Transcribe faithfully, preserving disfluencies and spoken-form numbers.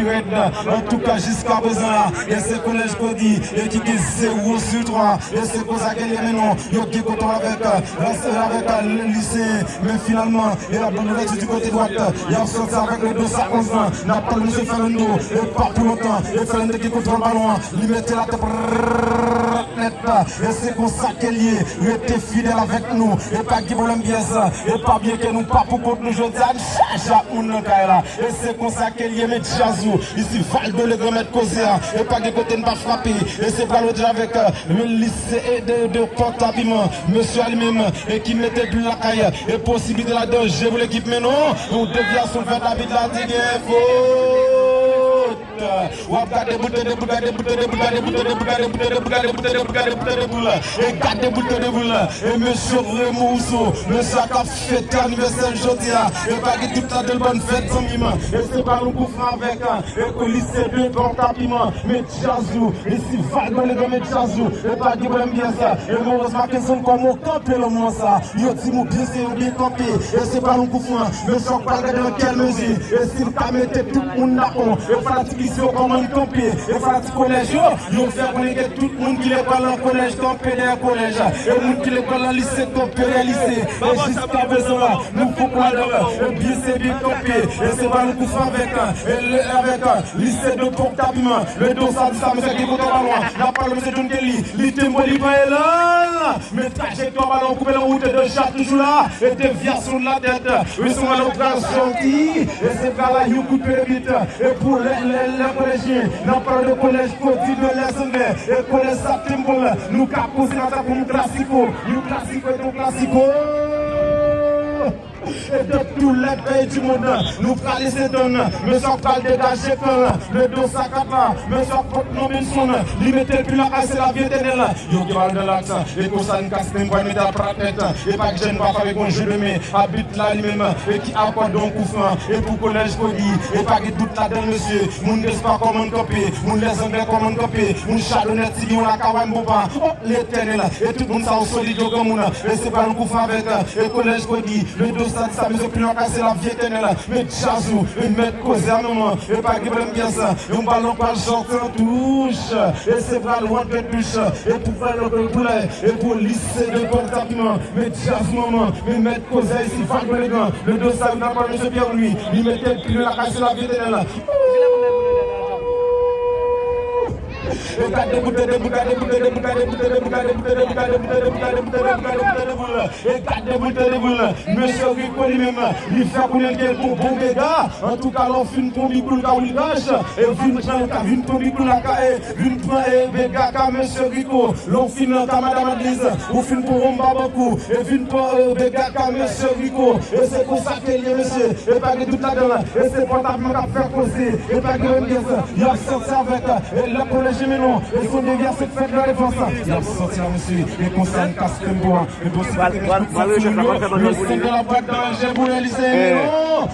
Rèd, antouka, jiska prezan la, e se Kolèj Kodi, e ki gen zewo sou twa, e se konsa ke l ye, men non, yo gen kontwòl avèk, avèk lise, men finalman, e la bonne nouvelle di kote dwat, y ap sòti avèk le dos à onze lan, n ap pale mesye Fernando, e pa pou lontan, e Fernando gen kontwòl balon an, li mete l atè, nèt, e se konsa ke l ye, rete fidèl avèk nou, e pa gen pwoblèm pyès, e pa bliye ke nou pa pou kont nou jodi a, n chaje ak moun nan kay la. E se konsa ke l ye, men djaz ou. Isi Valdo le gran mèt koze a. E pa gen kote n pa frape. E se pral retounen avèk, euh, le lise de, de Pòtapiman. Mesye a li menm, e ki mete pli lakay. E posiblite la danje pou lekip, men non. Yon devyasyon fèt, abit la di gen fot. W ap gade bout, gade bout, gade bout, gade bout, gade bout, gade bout, gade bout, gade bout, gade bout, gade bout, gade bout, gade bout, gade bout. E gade bout, gade bout. E mesye Remo Rousseau, mesye a k ap fete anivèsè l jodi a. E pa gen dout ladan l, bòn fèt zanmi m. E se pa yon kou fran avèk, e kou lise de Pòtapiman. Men djaz ou, e si Valdo le gran men djaz ou. E pa gen pwoblèm pyès. E Moris Mackenson kòman w kanpe lanmò sa. Yo di m ou byen se yo byen kanpe. E se pa yon kou fran. Men sa w pral gade nan kèl mezi. E si l ka mete tout moun dakò. E fanatik lise yo kòman l kanpe. E fanatik kolèj yo. Yo fè konnen ke tout moun ki lekòl nan kolèj kanpe dèyè kolèj. E moun ki lekòl nan lise kanpe dèyè lise. E jiska prezan la, nou fou pou ladan. E byen se byen kanpe. E se pa yon kou fran avèk, e le, avèk, lise de Pòtapiman. Le dos à dix a mesye ki kontwòl balon an. N ap pale mesye John Kelly. Li tempo li pran elan. Men trajektwa balon koupe nan wout e de chat toujou la. E devyasyon la tèt. Wilson Malo pral sòti. E se pral la yon kout pye de bit. E pou lè, lè, lè kolèjyen. N ap pale de kolèj Kodi de lè Zanglè. E kolèj sa tempo la. Nou ka poze nan sa pou yon klasiko. Yon klasiko e yon klasiko. E de tou lè peyi di mond, nou prale se tann, men sa pral degaje kan, le dos à quatre la, men sa pot non Benson, li mete l pi lakay se lavi etènèl. Yo gen bal nan laks, e konsa n kas men pral mete aprat nèt, e pa k jèn pa fabe kon je demen, abit la li menm, e ki akòde yon kou fran, e pou kolèj Kodi, e pa gen dout ladan l mesye, moun Despa kòman n kanpe, moun Lèzanglè kòman n kanpe, moun Chadonèt si gen yon lakaway m bon pa, o Letènèl, e tout moun sa yo solid yo granmoun, e se pa yon kou fran avèk, e kolèj Kodi, le dos à dix a mesye pi lwen kase la vi etènèl. Men djaz ou, e mèt koze a manman. E pa gen pwoblèm pyès. Yon balon pral sòti an touch. E se pral wante touch. E pou pral pou lè. E pou lise de Pòtapiman. Men djaz manman. Men mèt koze a isi Valdo Legan. Le dos à dix a mesye Pierre Louis. Li mete l pi lwen lakay se la vi etènèl. E gade bout, gade bout, gade bout, gade bout, gade bout, gade bout, gade bout, gade bout, gade bout, gade bout, gade bout, gade bout, gade bout, gade bout, gade bout, gade bout. Mesye Rico li menm, li fè konnen l gen bon, bon bega. Antouka, lè w fin pran big ou l ka wi l rach, e vin pran, ka vin pran big ou l ka, e vin pran, e bega ka mesye Rico. Lè w fin nan ka madanm Adliz, ou fin pran wonm babankou, e vin pran, e bega ka mesye Rico. E se konsa ke l ye, mesye. E pa gen dout ladan l. E se Pòtapiman k ap fè koze. E pa gen menm pyès. Y ap sòti avèk, e lè kolèj Menlon. E se yon devyasyon k fèt nan defans. Y ap sòti la, mesye. E konsa n kas tempo a. E bon, si te gen tout sa sou yo, men se de la bwat danje pou Elise Menlon.